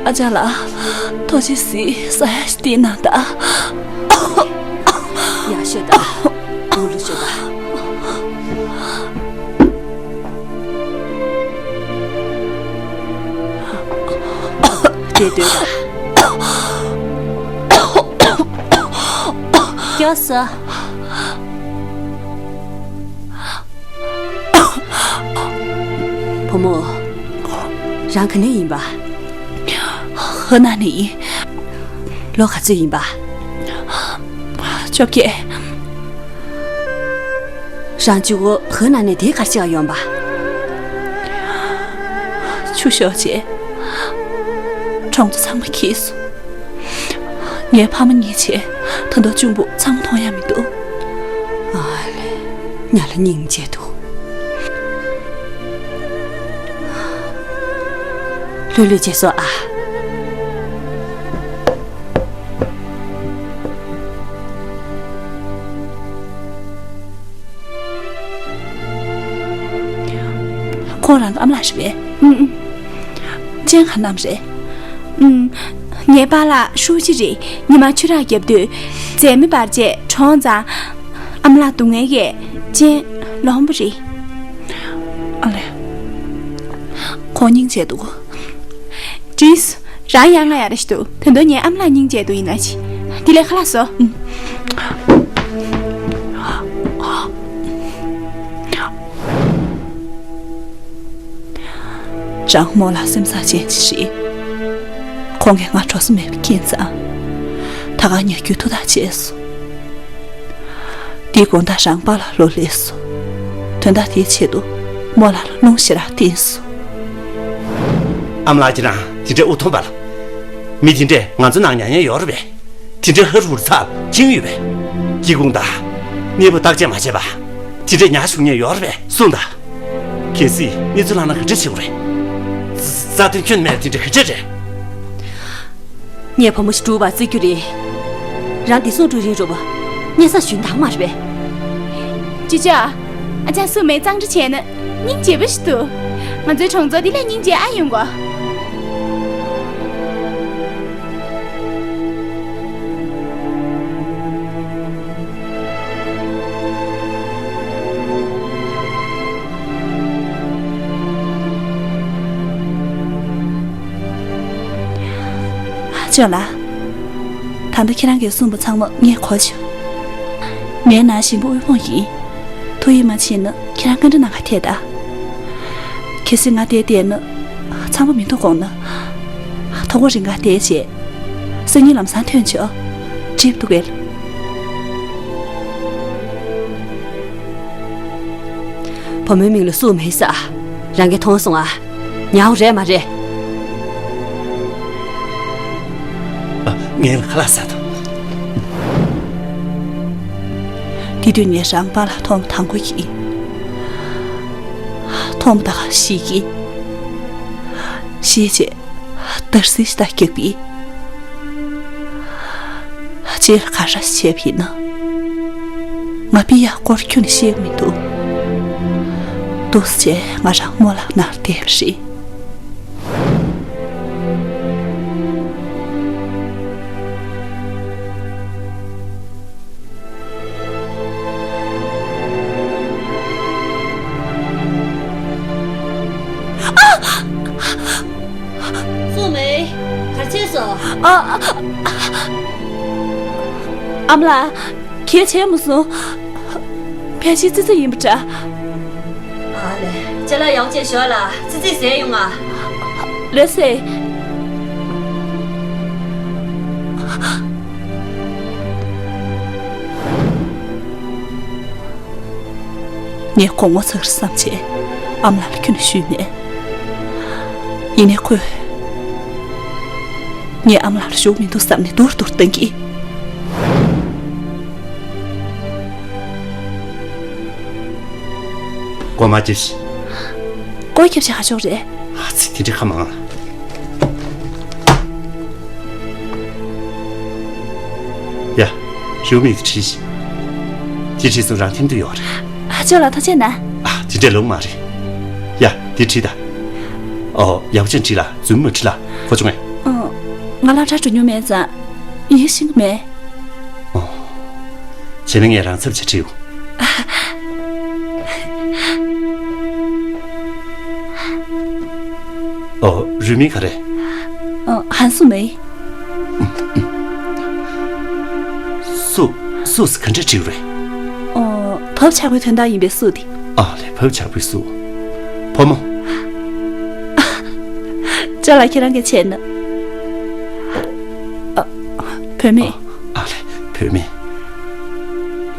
ཨ་ཅག་ལགས། ཐུགས་རྗེ་གཟིགས། ས་ཡ་ཞིག་དེའི་ནང་ད། ཡར་ཤོག་ད། འུ་ལུ་ཤོག་ད། བདེ་སྡོད་ད། སྐྱོ་ས། བུ་མོ། རང་ག་ནས་ཡིན་པ། ཧི་ན་ནས་ཡིན། ལོ་ག་ཚོད་ཡིན་པ། བཅོ་བརྒྱད། རང་གཅིག་པོ་ཧི་ན་ནས་དེ་གར་ཅིག་ཡོང་པ། ཆུ་ཤོར་རྗེས། གྲོང་ཚོ་ཚང་མ་འཁྱེར་སོང་། ངའི་ཕ་མ་གཉིས་བྱས། ད་དུང་གཅུང་པོ་ཚང་མ་མཐོང་ཡ་མི་འདུག། ཨ་ལེ། ང་ལ་སྙིང་རྗེ་འདུག། ལྷོད་ལྷོད་བྱས་སོང་ཨ། ཁོང་རང་གི་ཨ་མ་ལགས་རེད་པས། ཨུམ་ཨུམ། ཅན་ག་རྣམས་རེད། ཨུམ། ངའི་པཱ་ལགས་ཧྲུའུ་ཅི་རེད། ཉི་མ་ཆུ་རགས་བརྒྱབ་དུས། མཛེས་མི་འབར་རྗེས་གྲོངས་ཙང་། ཨ་མ་ལགས་སྡུག་བསྔལ་གྱིས་ཅན་ལོང་བུ་རེད། ཨ་ལེ། ཁོང་སྙིང་རྗེ་འདུག། དྲིས། རང་ཡང་ང་ཡ་རེ་ཞིག་འདུག། ད་དུང་ངའི་ཨ་མ་ལགས་སྙིང་རྗེ་འདུག་ཡིན་ན་ཅི། དེ་ལས་ཁ་ལག་བཟོ། རང་རྨོ་ལགས་སེམས་བཟང་ཅན་ཅིག་རེད། ཁོང་གིས་ང་འགྲོ་ས་མེད་པ་མཁྱེན་ཙང་། ད་ག་ཉལ་རྒྱུའི་ཐུགས་ཐག་བཅད་སོང་། དེའི་དགོང་དག་རང་པཱ་ལགས་ལོག་སླེབས་སོང་། དོན་དག་དེའི་ཆེད་དུ་རྨོ་ལགས་ལ་རླུང་ཞེ་དྲག་བསྟན་སོང་། ཨ་མ་ལགས་ཀྱིས་རང་དེ་འདྲའི་དབུགས་ཐུམ་པ་ལ། མི་དེ་འདྲས་ང་ཚོ་ནང་ཉལ་ཉན་ཡོད་རེད་པས། དེ་འདྲའི་ཧ་རུ་ཧུར་ཚ་ལ་ཁྱིང་ཡོད་པས། སྐྱིད་ཁུང་དང་གཉེན་པོ་བརྟག་དཔྱད་མ་བྱས་པ། དེ་འདྲས་ཉལ་བཞུགས་ཉན་ཡོད་རེད་པས། གསུངས་དང་། གལ་སྲིད་གནས་ཚུལ་ལངས་ན་ག་འདྲ་བྱེད་དགོས་རེད། རྩ་དོན་ཁྱོན་མེད་དེ་འདྲ་ག་འདྲ་རེད། ངས་བུ་མོ་ཞིག་སྒྲུག་པར་བརྩི་རྒྱུ་རེད། རང་བདེ་སྲུང་སྒྲུག་རིན་རུབ། སྙན་ས་ཞུན་དང་མ་རེད་པས། ཅི་ཅི། ཨ་ཅག་སུ་མའི་གཙང་སྦྲ་བྱས་ན་སྙིང་རྗེ་པོ་ཞིག་འདུག། ང་ཚོའི་གྲོང་ཚོར་འདི་ལས་སྙིང་རྗེ་ཨ་ཡོང་གོ། ཅོ་ལགས། ད་ལྟ་ཁྱེད་རང་གིས་གསུངས་པ་ཚང་མ་ངས་གོ་བྱུང་། ངའི་ནང་ཞིང་པ་དབུལ་ཕོངས་ཡིན། ཐུགས་ཡིད་མ་ཆེས་ན་ཁྱེད་རང་བཀའ་འདྲི་གནང་ག་ཐད་ད། གལ་སྲིད་ང་དེར་བསྡད་ན། ཚང་མ་མི་ཐུག་དགོངས་ན། ཐོག་པ་རིང་ག་བསྡད་བྱས། སང་ཉིན་ལམ་སང་ཐོན་ཆོག། འགྲིག་འདུག་གས། བུ་མོའི་མིང་ལ་སུ་མེད་ས། རང་གིས་མཐོང་སོང་ཨ། ཉའོ་རེད་མ་རེད། ཨ། ངའི་ལ་ཁ་ལག་ཟ་དང་། དེ་དུས་ངས་རང་པཱ་ལགས་མཐོང་དང་པོ་ཡིན། མཐོང་ད་ག་ཤི་གི། ཤི་རྗེས་འདར་སིག་ཞིག་ད་རྒྱག་པའི། རྗེས་ལ་ག་རེ་བྱས་པ་ཡིན་ན། ང་པི་ཡ་སྐོར་ཁྱོན་ནས་ཤེས་ཀྱི་མི་འདུག། འདུག་སེ་ང་རང་རྨོ་ལགས་ནང་བསྡད་པ་རེད། སུ་མེད། གར་ཆས་སོ། ཨ། ཨ་མ་ལགས། གལ་ཆེ་མ་སོང་། ཕལ་ཆེར་ཙི་ཙི་ཡིན་པ་འདྲ། ཨ་ལེ། ཅ་ལག་ཡག་ཅིག་ཞོག་ལ་ཙི་ཙི་ཟས་ཡོང་ང་། ལགས་སེ། ངས་དགོང་མོ་ཚར་བསམ་བྱས་ཨ་མ་ལགས་ལ་ཁྱོན་ནས་ཞུས་མེད། ཡིན་ནའི་ཁོས། ངས་ཨ་མ་ལགས་ལ་ཞུ་མི་འདུག་བསམ་ནས་སྡུག་རུ་སྡུག་རུ་བཏང་གི། སྒོ་མ་བརྒྱབ་ཤིག། སྒོ་བརྒྱབ་བྱས་ག་ཆོག་རེད། ཨ་ཙི། དེ་འདྲའི་ཁ་མང་ལ། ཡ། ཞུ་མིག་དེ་བྲིས་ཤིག། དེ་བྲིས་སོང་རང་འཐེན་དུ་ཡོད་རེད། ཨ། ཅོ་ལགས་ཐུགས་རྗེ་གནང་། ཨ། དེ་འདྲས་ལོང་མ་རེད། ཡ། དེ་བྲིས་ད། ཨོ། ཡག་པོ་བྱས་བྲིས་ལ། རྫུན་མ་བྲིས་ལ། གོ་བྱུང་ངས། ཨ། ང་སློབ་གྲྭ་འགྲོ་མྱོང་མེད་ཙང་ཡིག་ཤེས་ཀྱི་མེད། ཨོ། བྱས་ན་ངས་རང་ཚབ་བྱས་བྲིས་ཡོང་། ཨོ། རུས་མིང་ག་རེ། ཨ། ཧན་སུ་མེ། སུ། སུ་ཟེར་ག་འདྲས་བྲིས་རེད། ཨོ། བབ་ཆགས་པའི་དོན་དག་ཡིན་པས་སུ་དེ། ཨ་ལེ། བབ་ཆགས་པའི་སུ། བུ་མོ། ཅོ་ལགས་ཁྱེད་རང་གིས་བྱས་ན། ཨ། བུད་མེད། ཨ་ལེ། བུད་མེད།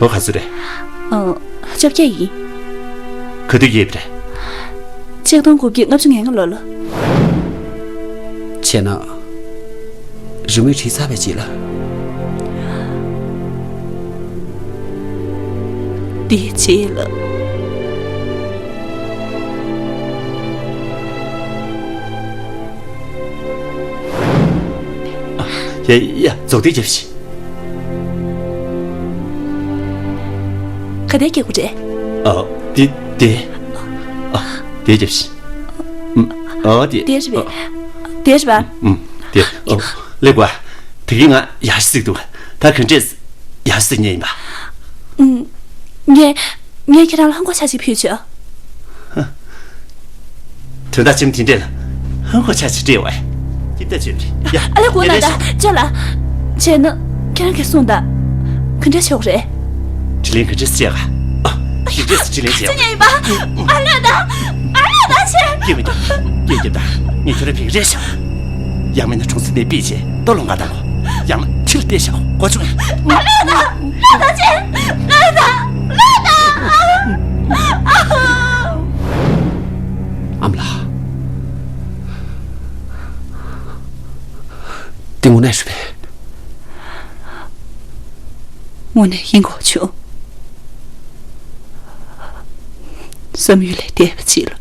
ལོ་ག་ཚོད་རེད། ཨ། བཅོ་བརྒྱད་ཡིན། ག་དུས་སྐྱེས་པ་རེད། ཆིག་སྟོང་དགུ་བརྒྱ་ལྔ་བཅུ་ང་ལྔ་ལོ་ལ། བྱས་ན། རི་མོའི་བྲིས་ཚར་བའི་རྗེས་ལ། དེའི་རྗེས་ལ། ཡ་ཡ། རྫོགས་ལྡིར་རྒྱབ་ཤིག། ག་དེ་སྐྱེ་དགོས་རེད། ཨ། དེ་དེ། ཨ། དེ་རྒྱབ་ཤིག། ཨ། དེ་དེ་རེད་པས། དེ་རེད་པ། ཨུམ། དེ། ཨོ། ལེགས་པ། དེ་གིན་ང་ཡར་ཞིག་འདུག། ད་ག་འདྲས་ཡར་ཞིག་ཉེ་ཡིན་པ། ཨུམ། ངས། ངས་ཁྱེད་རང་ལ་ཧང་གོ་ཆ་ཞིག་ཕུལ་ཆོག། ཧ། དོན་དག་ཆེན་པོ་དེ་འདྲས་ལ་ཧང་གོ་ཆ་ཞིག་སྤྲད་བས། ཅི་ལྟ་བྱེད་པ་རེད། ཡ། ཨ་ལེ། གོ་ན་ད་ཅོ་ལགས། བྱས་ན་ཁྱེད་རང་གིས་གསུངས་དང་། ག་འདྲས་ཆོག་རེད། དྲིན་ལན་ག་འདྲས་བྱེད་ག། ཨ། དེ་འདྲས་དྲིན་ལན་བྱེད། ཅི་ཉེ་ཡིན་པ། ཨ་ལེ་ད། ཨ་ལེ་ད་བྱས། སྐྱེ་མི་འདུག། སྐྱེ་རྒྱབ་ད། ངས་ཁྱོད་རང་ཕེབས་རེ་ཞོག། ཡང་མིན་ན་གྲོང་གསེབ་ནས་ཕུད་བྱས་ལྟོ་སློང་ག་བཏང་གོ། ཡང་ན་ཁྲིར་བལྟས་བཞག་གོ། གོ་བྱུང་ངས། ཨ་ལེ་ད། ལེ་ད་བྱས། ལེ་ད། ལེ་ད། ཨ། ཨ་མ་ལགས། འདི་དངོས་གནས་རེད་པས། དངོས་གནས་ཡིན་གོ་བྱུང་། བསམ་ཡུལ་ལས་འདས་པ་ཅིག་ལ།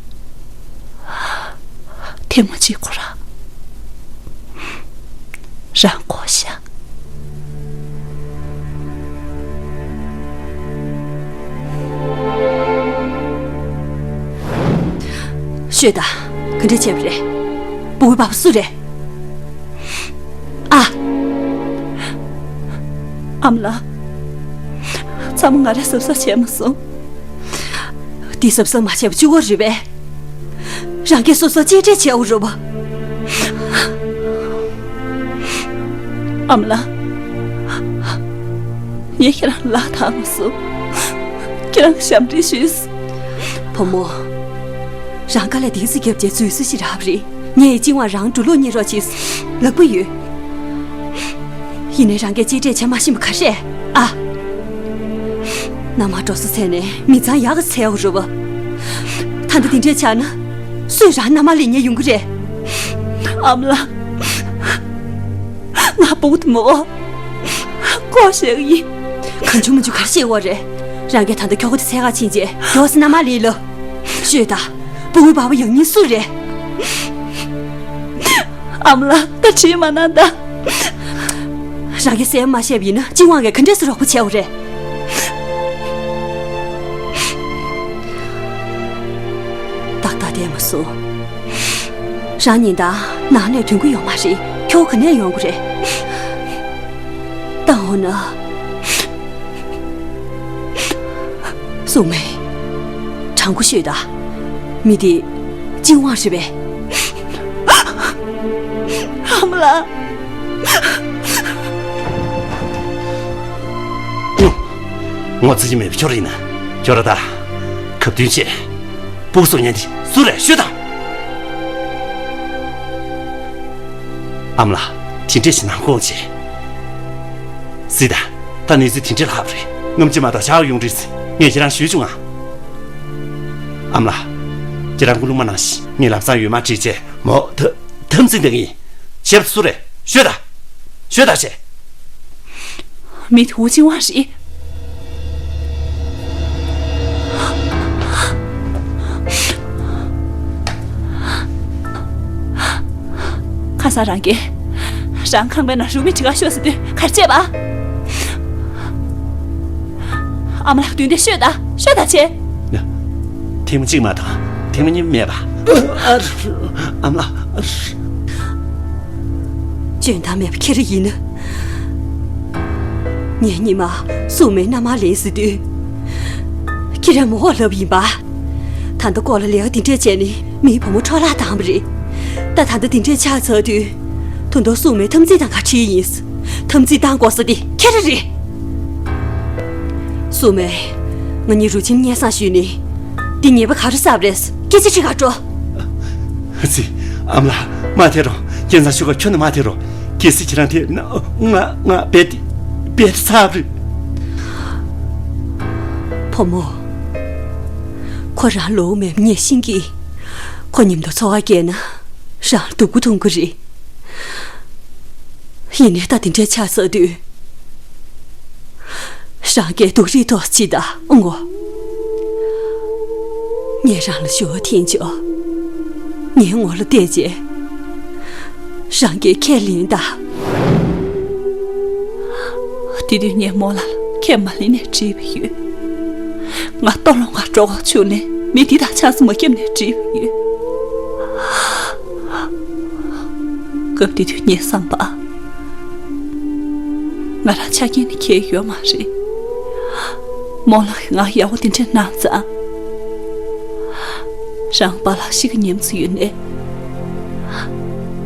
ཐེངས་མ་གཅིག་ཁོ་རང་རང་བཀོག་བཞག། ཤོད་དང་། ག་འདྲས་བྱས་པ་རེད། སྤུ་གུའི་པ་ཕ་སུ་རེད། ཨ། ཨ་མ་ལགས། ཚང་མ་ང་རས་གཟབ་གཟབ་བྱས་མ་སོང་། འདི་གཟབ་གཟབ་མ་བྱས་པ་གཅིག་པོ་རེད་པས། རང་གིས་སོ་སོ་གཅེས་སྤྲས་བྱས་འོ་རུ་བ། ཨ་མ་ལགས། ངས་ཁྱེད་རང་ལ་ལག་འཐམ་མ་སོང་། ཁྱེད་རང་གིས་ཞབས་འདྲེན་ཞུས། བུ་མོ། རང་དཀའ་ལས་དེ་ཙི་རྒྱབ་བྱས་འཛུལ་ས་ཞིག་རག་པ་རེད། ངས་བྱིངས་པ་རང་འགྲོ་ལུགས་རྙེད་རོགས་བྱེད། ལབ་ཀྱི་ཡོད། ཡིན་ནའི་རང་གིས་གཅེས་སྤྲས་བྱེད་མ་ཤེས་པ་ག་རེ་རེད་ཨ། མནའ་མ་འགྲོ་ས་བཙལ་ནས་མི་ཚང་ཡག་ག་བཙལ་འོ་རུ་བ། ད་ལྟ་འདི་འདྲས་ཆགས་ན་སུས་རང་མནའ་མ་ལེན་མཁན་ཡོང་གི་རེད། ཨ་མ་ལགས། ང་སྤུ་གུ་དེ་མོ། ཀོ་ཤེས་ཡིན། གང་བྱུང་མི་བྱུང་ག་རེ་བཤད་འོ་རེད། རང་གིས་ད་ལྟ་ཁྱོ་ག་དེ་འཚོལ་ག་ཕྱིན་རྗེས་མགྱོགས་སེ་མནའ་མ་ལེན་ལབ། ཤོད་དང་། སྤུ་གུའི་པ་ཕ་ཡང་སྙིང་སུ་རེད། ཨ་མ་ལགས། ད་དྲིས་མ་གནང་དང་། རང་གིས་གསལ་པོ་མ་བཤད་པ་ཡིན་ན་ཅིན་ཝང་གིས་ག་འདྲས་སེ་རོགས་པ་བྱེད་འོ་རེད། ཏག་ཏག་བསྡད་མ་སོང་། རང་ཉིན་ལྟར་ནང་ནས་ཐོན་གྱི་ཡོད་མ་རེད། ཁྱོ་ག་ནས་ཡོང་གི་རེད། བཏང་འོང་ན། སུང་མེ། དྲང་པོ་ཤོད་དང་། མི་དེ་ཅིན་ཝང་རེད་པས། ཨ་མ་ལགས། ངོ་ཚ་གྱི་མེད་པ་ཁྱོད་རེད་ན། ཁྱོད་ར་ད་གབ་དུས་བྱས། སྤུ་གུ་གསོ་མཁན་དེ་སུ་རེད་ཤོད་དང་། ཨ་མ་ལགས། དེ་འདྲས་ཞིག་ནང་ཁོག་བྱས། སྲིད་ད། ད་གནས་ཚུལ་དེ་འདྲས་ལྷག་པ་རེད། སྔོན་ཆད་མ་གཏོགས་ཆགས་ཡོང་རེད་ཟེར་ངས་ཁྱེད་རང་ཞུས་བྱུང་ང་། ཨ་མ་ལགས། ཁྱེད་རང་ཀུན་སློང་མ་གནང་ཞིག་ངས་ལམ་སང་ཡོད་མ་དྲིས་བྱས་མོ་ཐ་ཐམ་ཚིག་འདང་ཡིན། ཞེབ་སུ་རེད་ཤོད་ད། ཤོད་ད་བྱས། མི་དེ་ཧུ་ཅིན་ཝང་རེད། ཁ་སང་རང་གིས་རང་ཁང་པའི་ནང་རུ་མི་གྲི་ཁ་ཤོར་ཟེར་དུས་ག་རེ་བྱས་པ། ཨ་མ་ལགས་དུས་འདི་ཤོད་ད། ཤོད་ད་བྱས། ཐེངས་མ་གཅིག་མ་གཏོགས་ཐེངས་མ་གཉིས་མེད་པ། ཨ་མ་ལགས། འཇོན་ཐང་མེད་པ་ཁྱེད་རང་ཡིན་ན། ངས་ཉི་མ་སུང་མེ་མནའ་མར་ལེན་ཟེར་དུས། ཁྱེད་རང་མོ་འོག་ལབ་ཡིན་པ། ད་ལྟ་ཀོ་ལ་ལས་ཀ་འདི་འདྲས་བྱས་ནས་མིའི་བུ་མོ་འཕྲོ་བརླག་བཏང་བ་རེད། ད་ད་ལྟ་འདི་འདྲས་ཆགས་ཚར་དུས། ད་དུང་སུང་མེ་འཐབ་འཛིང་དང་ག་འཁྲིལ་ཡིན། འཐབ་འཛིང་བཏང་དགོས་ས་དེ་ཁྱེད་རང་རེད། སུང་མེ། ང་གཉིས་རུ་ཆིང་སྙན་སེང་ཞུས་ནས། འདི་ཉེས་པ་ག་རེ་བསགས་པ་རེད། སྐད་ཆ་དྲི་ག་འགྲོ། ཙི། ཨ་མ་ལགས། མ་ཐེ་རོ། སྙན་སེང་ཞུ་ག་ཁྱོན་ནས་མ་ཐེ་རོ། གལ་སྲིད་ཁྱེད་རང་ཐེ་ན། ང་ང་རྦད་དེ་རྦད་དེ་ཚར་རེད། བུ་མོ། ཁོ་རང་ལོ་མེད་ངས་ཤེས་ཀྱི། ཁོ་མཉམ་དུ་འཚོ་བ་སྐྱེལ་ན་རང་སྡུག་པོ་མཐོང་གི་རེད། ཡིན་ནའི་ད་དེ་འདྲའི་ཆགས་ཚར་དུས། རང་གིས་སྡུག་རུས་ཏོག་ཙམ་ཅིག་ད་འོང་ངོ་། ངས་རང་ལ་ཞུ་བ་འཐེན་ཆོག་ངའི་ངོ་ལ་བལྟས་རྗེས། རང་གིས་ཁས་ལེན་དང་། དེ་དུས་ངས་རྨོ་ལགས་ལ་ཁས་མ་ལེན་ནས་བྲིས་པ་ཡོད། ང་ལྟོ་སློང་གར་འགྲོ་དགོས་བྱུང་ནས་མི་འདི་དང་ཆང་ས་མ་བརྒྱབ་ནས་བྲིས་པ་ཡོད། སྐབས་དེ་དུས་ངས་བསམ་པ། ང་རང་ཆ་རྐྱེན་ནི་ཁྱད་ཡོད་མ་རེད། རྨོ་ལགས་ཀྱིས་ང་ཡག་པོ་དེ་འདྲ་གནང་ཙང་། རང་པཱ་ལགས་ཤི་གི་ཉིན་མཚན་ཡོད་ནས།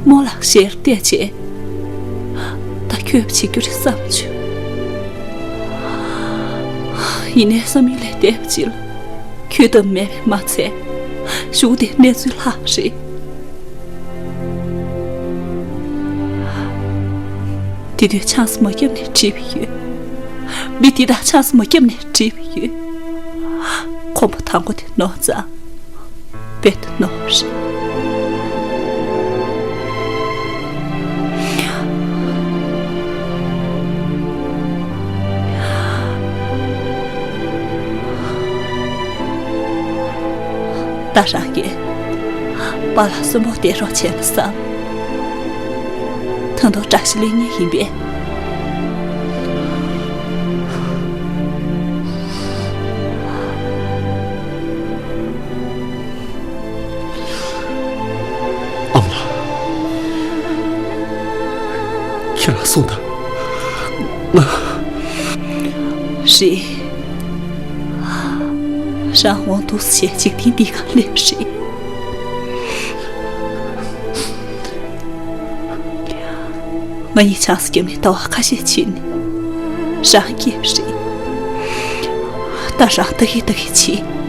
རྨོ་ལགས་ཞལ་བལྟས་བྱས། ད་འཁྱོལ་བ་བྱེད་རྒྱུ་རེད་བསམ་བྱུང་། ཡིན་ནའི་བསམ་ཡུལ་ལས་འདས་པ་ཅིག་ལ། འཁྱོལ་ཐབས་མེད་པས་མ་ཚད། གཞུག་དེ་གནས་ཚུལ་ལྷག་རེད། དེ་དུས་ཆང་ས་མ་བརྒྱབ་ནས་བྲིས་པ་ཡོད། མི་འདི་དང་ཆང་ས་མ་བརྒྱབ་ནས་བྲིས་པ་ཡོད། ཁོམ་པ་དང་པོ་དེ་ནོར་ཙང་། རྦད་དེ་ནོར་བ་རེད། ད་རང་གིས་པཱ་ལགས་གསོན་པོ་བསྡད་རོགས་བྱས་ན་བསམ། ད་དུང་བཀྲ་ཤིས་ལེགས་ཉེས་ཡིན་པས། ཨ་མ་ལགས། ཁྱེད་རང་གསུངས་དང་། ང་། རེད། རང་འོང་འདུག་ཟེར་འཇིག་རྟེན་འདི་ག་སླེབས་རེད། ང་གཉིས་ཆང་ས་བརྒྱབ་ནས་ཟླ་བ་ཁ་ཤས་ཕྱིན་ནས་རང་སྐྱེས་པ་རེད། ད་རང་ལྟ་གི་ལྟ་གི་བྱེད།